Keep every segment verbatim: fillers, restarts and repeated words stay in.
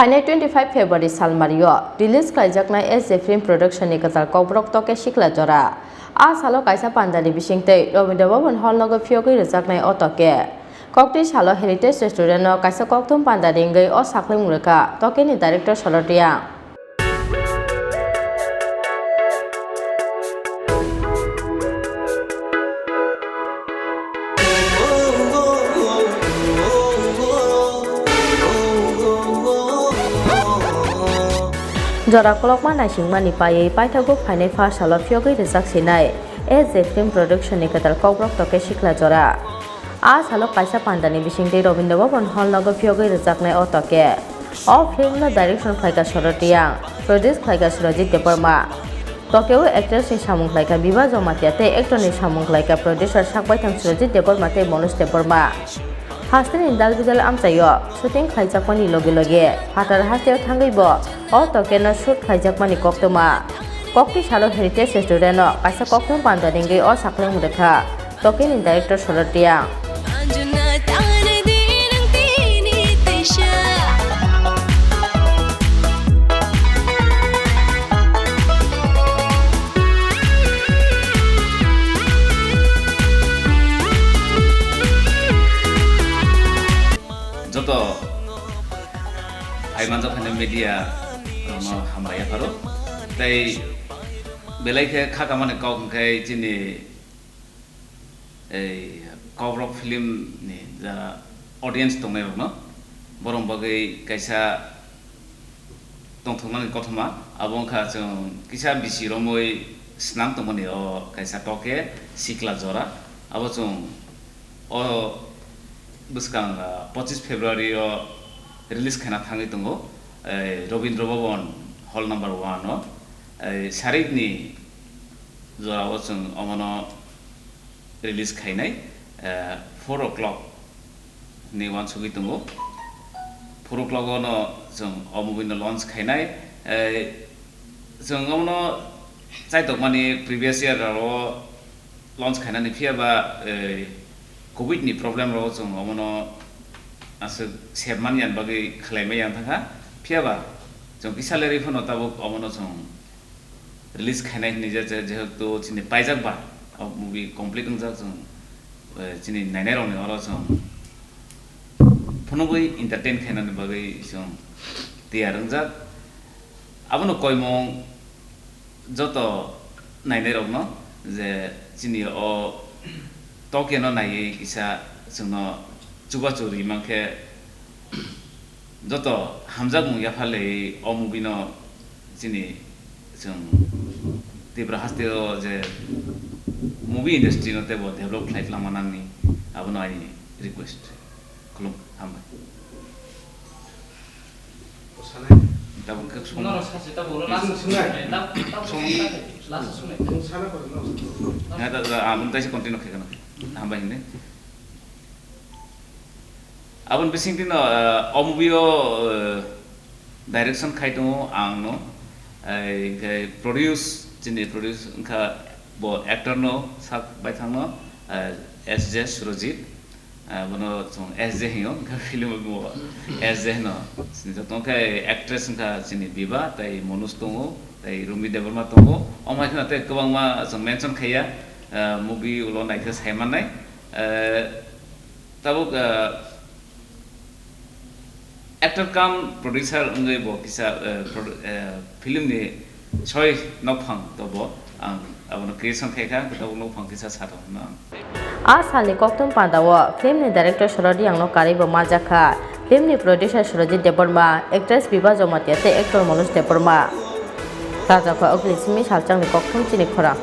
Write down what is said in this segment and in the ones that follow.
Phainai twenty five February salmario release khlaijaknai S J Film Production ni kwtal kokborok Toke Sikla Jora. A salo kaisa pandani bisingtwi Rabindra Bhaban Hall nogo phiyogwi rwjaknai o Toke. Kokti salo Heritage Restaurant o kaisa kokthum pandani wngwi o sakhlwng rwkha Toke ni director Sorotiya. Jora kolokma naisingmani paiwi paithago phainai first salo phiyogwi rwjak sinai S J Film Production ni kwtal kokborok Toke Sikla Jora. A salo kaisa pandani bisingtwi Rabindra Bhaban Hall nogo phiyogwi rwjaknai o Toke. O film no direction khlaikha Sorotiya, produce khlaikha Surajit Debbarma. Tokeo actress ni samung khlaikha Biba Jamatia tei actor ni samung khlaikha producer sakbaithang Surajit Debbarma tei Manoj Debbarma. Hasteni dalbidal amchaio shooting khlaijakmani loge loge phatar hasteo thangwi bo o Toke no shoot khlaijakmani koktwma. Kokti salo Heritage Restaurant o kaisa kokthum pandani wngwi o sakhlwng rwkha. Toke ni director Sorotiya. Joto phaimanjak phainai media rokno hambai yapharo. Tei belai khe kha kamani kok hwnkhe chini ei Kokborok film ni jara audience tongnai rokno, borok bagwi kaisa tongthoknani kothoma, abo wngkha chwng kisa bisi romwi swnam tongmani o kaisa Toke Sikla Jora, abo chwng o bwskang, ah, pochis February o release khaina thangwi tongo, eh, Rabindra Bhaban Hall number one o, eh, Sarik ni jora o chwng omono release khainai, eh, four o'clock ni uansugwi tongo. Four o'clock o no chwng o movie no launch khainai. Eh, chwng omono chaitokmani previous year o launch khainani, phiya ba, eh, covid ni problem rok chwng omono aswk sep mani bagwi khwlaimai yang thangkha. Phiya ba chwng kisa lerwi phano tabuk omono chwng release khainai hinwi je, je, jehetu chini paijak ba, o movie complete wngjak, chwng, eh, chini nainai rokni oro chwng phunugwi entertain khainani bagwi chwng tiyar wngjak. Abono koimung joto nainai rokno je chini o Tokyo no naiwi kisa chwngno chubachu ri mankhe, joto hamjakmung yapharlaiwi o movie no chini chwng Tripura haste o je movie industry no teibo develop khlai phlangma nangni, abono ani request. Khulum, hambai. Tabuk khe song. Norok sachi tabuk oro last song. Tab-, tab-, last song. Na, da, da, aboni taisa continue khaikha na. Hambai hinwi. Aboni bisingtwi no, eh, o movie o, eh, direction khai tongo ang no, eh, hinkhe produce, chini produce wngkha bo actor no sak baithang no, eh, S J Surajit, eh, bono chwng S J hingo, wngkha film o bo S J hino. Chini joto wngkha actress wngkha chini Biba, tei Manoj tongo, tei Rumi Debbarma tongo. Omo hai kheno tei kwbangma chwng mention khaiya, eh, movie ulo naikhe sai mannai. Eh, Tabuk, ah, actor cum producer wngwi bo kisa, ah, produ-, ah, film ni soi nokphang to bo ang abono creation khai kha, tabuk nokphang kisa sa tong hwnwi ang. A salni kokthum pandao film ni director Sorotiya ang no karwi bo manjak kha. Film ni producer Surajit Debbarma, actress Biba Jamatia tei actor Manoj Debbarma. Rajakha Ogni simi salchangni kokthum chini khorang.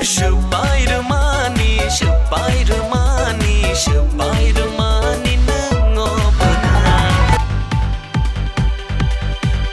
Swpai rwmani, swpai rwmani, swpai rwmani.